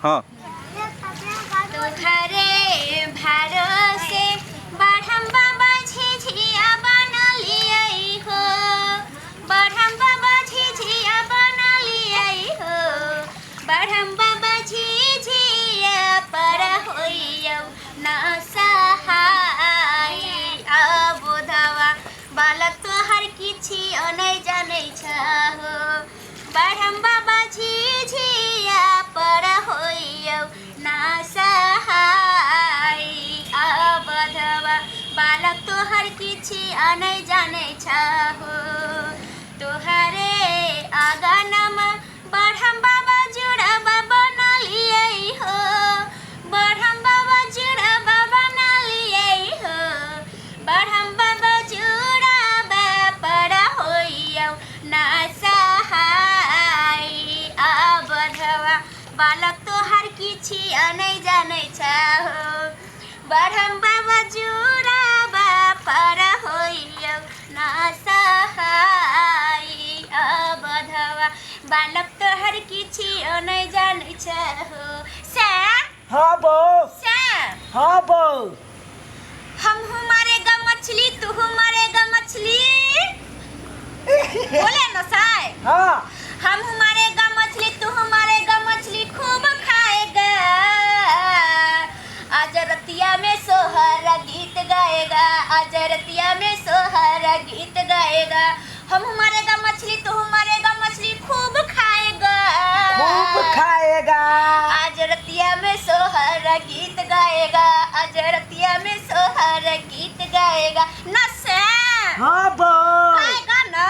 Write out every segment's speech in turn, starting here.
हाँ। तोहरे भरोसे बढ़म बाबा झिझिया बनलियै हो, बढ़म बाबा झिझिया बनलियै हो, बढ़म बाबा झिझिया पर होइयौ न सहाय। अबोधवा बालक तोहर किछियो नहि जनै छहो, बढ़म बाबा झिझिया पर होइयौ ना सहाय। अबधवा बालक तोहर किछियो नहि जनै छहो, तोहरे आँगनमा बढ़म बाबा जुड़बा बनलियै हो, बढ़म बाबा जुड़बा बनलियै हो, बढ़म बाबा जुड़बा पर होइयौ ना सहाय। अबधवा बालक तोहर किछियो नहि जनै छहो, बढ़म बाबा जुड़बा पर होइयौ ना सहाय। अबधवा बालक तोहर किछियो नहि जनै छहो। श्याम। हाँ बौ। श्याम। हाँ बौ। हमहूँ मारेगा मछली तूहू मारेगा मछली, बोले न साय। हाँ। हमहूँ मारेगा मछली तूहू मारेगा मछली खूब खाएगा, आज रतिया में सोहरा गीत गाएगा, आज रतिया में सोहरा गीत गाएगा। हमहूँ मारेगा मछली तूहू मारेगा मछली खूब खाएगा, खूब खाएगा, आज रतिया में सोहरा गीत गाएगा, आज रतिया में सोहरा गीत गाएगा। न से हाँ बौ। गाएगा ना।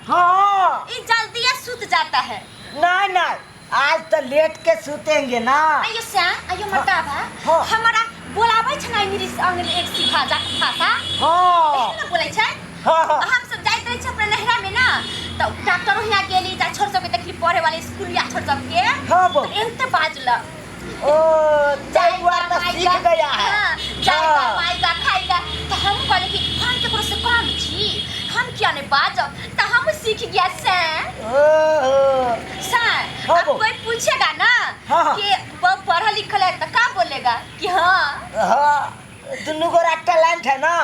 हाँ। ये जल्दी सुत जाता है। नहीं नहीं, आज तो लेट के सुतेंगे ना। आयो श्याम, आयो मताबा। हाँ। हमारा बोलाबै छै ना इंग्लिश अंग्रेजी भाषा भाषा। हाँ। एहन ने बोलै छै। हाँ, हाँ। हम सब जाइत रहै छी अपना नैहरा में ना, तऽ डॉक्टरो हियाँ गेली तऽ छोर सबके देखली पढ़े वाले स्कूल या छोर सबके। हाँ बौ। तऽ एहन बाजलक। ओ जाएगा तो सीख गया है। हाँ, जाएगा। हाँ। माएगा खाएगा। तऽ हम कहली कि हम केकरो से कम छी, हम किया नहीं बाजब, तऽ हम सीख गया से। ओहो। सर, हाँ अब बो। कोई पूछेगा ना हाँ, हाँ। कि वो पढ़ल लिखल है तो का बोलेगा कि हाँ। हाँ, दुनू गोरा टैलेंट है ना।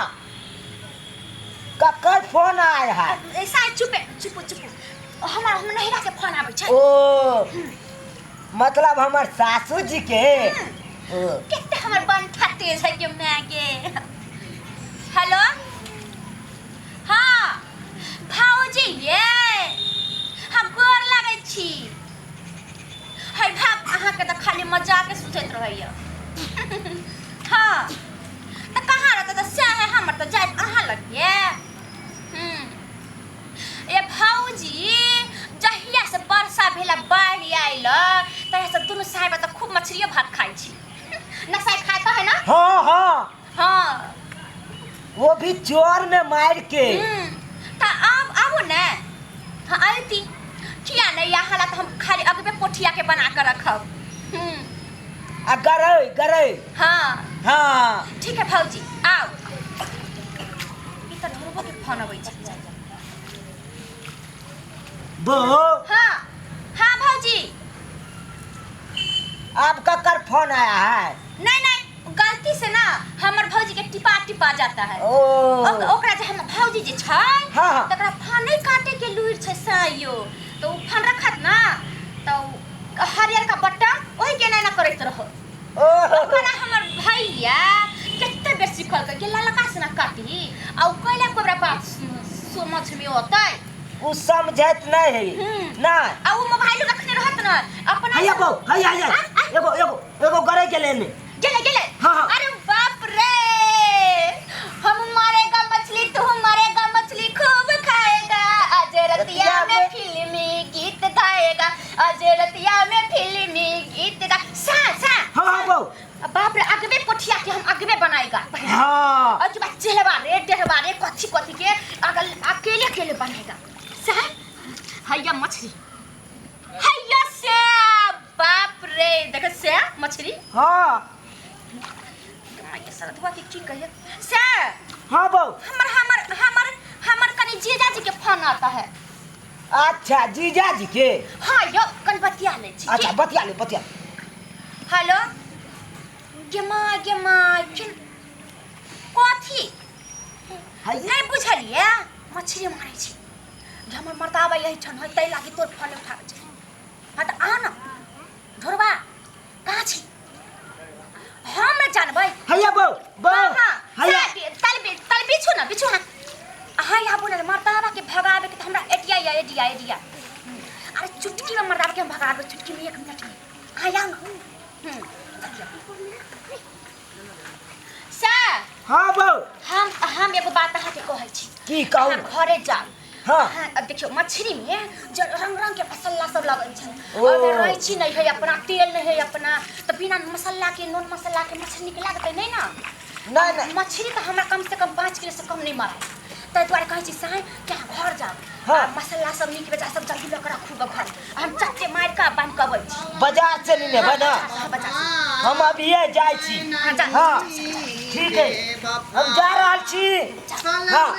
ककर फोन आया है? ऐसा चुप चुप चुप, हमार हम नहिरा के फोन आबै छै। ओ मतलब हमर सासू जी के। ओ, कते हमर बंठा तेज है के my के। हेलो, हाँ भाउजी ये हम गोर लगै छी। है भाग, अहाँके तऽ खाली मजाके सोचैत रहैया। हाँ तऽ कहाँ रहतै तऽ सएह है, हमर तऽ जाइत अहाँ लग ये। ए भाउजी, जहिया से वर्षा भेला बाढ़ि आयल तहिया से दुनू साहेब तऽ खूब मछलिए भात खाइ छी ना। साहेब खाए तऽ है ना? हाँ हाँ। हाँ। वो भी चोर में मार के। तऽ आब आबू ने। हाँ आयती, किया नहीं, यहाँ ला तऽ हम खाली अगबे पोठिया के बना कर रखब। आ गरई गरई। हाँ। हाँ। ठीक है भाउजी, आउ। ई तऽ ढोरबो के फोन अबै छै। बो। हाँ हाँ भाउजी। आप ककर फोन आया है? नहीं नहीं, गलती से ना हमर भौजी के टिपा टिपा जाता है। ओ। ओकरा जे हमर भौजी जे छै, हाँ, हाँ। तकरा फोन नहीं काटे के लुरि छै सायो, तो उ फोन रखत ना तो उ हरियर का बटन ओही के ना करैत रहो। ओ। ओकरा हमर भैया कते बेर सिखलकै कि ललका से ना काटी, आ उ कैला कोबरा बात समझ में अतै? उ समझत नहीं है। ना। आ उ मोबाइल रखने रहत ना अपना। हैया बो, हैया हैया। आ, आ। एगो एगो एगो गरई के लेने गेले गेले। हाँ, हाँ। अरे बाप रे, हम मारेगा मछली तू मारेगा मछली खूब खाएगा, आज रतिया में फिल्मी गीत गाएगा, आज रतिया में फिल्मी गीत गा। सा सा। हाँ हाँ बो। बाप रे, अगबे पोठिया के हम अगबे बनाएगा। हाँ। और जो चेहवा रे डेहवा रे कथी कथी के अगल अकेले अकेले बनाएगा। सा हैया मछली, हैया से, बाप रे देख से मछली। हाँ। माय सरधुआ के की कहिए से। हाँ बो। हमर हमर हमर हमर कनी जीजा जी के फोन आता है। अच्छा जीजा जी के? हाँ यो, कन बतिया ले छी। अच्छा बतिया ले बतिया ले। हेलो गे माय गे माय केन कथी है नहि बुझलियै मछली मारै छी जे हमर मर्दाबा एहिठाम है ताहि लागी तोर फोन उठाबै छै हँ तऽ आ न ढोरबा कहाँ छी हम नहि जानबै हैया बौ बौ हाँ हैया तल तल बिछू ना बिछू ना अहाँ यहाँ बोले मर्दाबा के भगावे के तो हमरा एटिया या एटिया एटिया अरे चुटकी में मर्दाबा के हम भगावे चुटकी में एक मिनट में अहाँ यहाँ ना सर हाँ बौ हम एगो बात अहाँके कहै छी की कहू अहाँ घरे जाउ हाँ। अहाँ अब देखियौ मछली में जो रंग रंग के मसाला सब लगै छै ओ। ओहिमे रैची नहि है अपना तेल नहि है अपना तऽ बिना मसाला के नून मसाला के मछली नीक लागतै नहि ने नहि नहि मछली तऽ हमरा कम से कम 5 किलो से कम नहि मरत ताहि दुआरे कहै छी साँय कि अहाँ घर जाउ हाँ। आ मसाला सब नीक बेजा सब जल्दी लऽ कऽ राखू गऽ घर आ हम चट्टे मारि कऽ बान्हि कऽ अबै छी बाजार से लेने हाँ, बना हाँ, बाजार से। हम अभिये जाइ छी हाँ, जा। हाँ ठीक है हम जा रहल छी हाँ।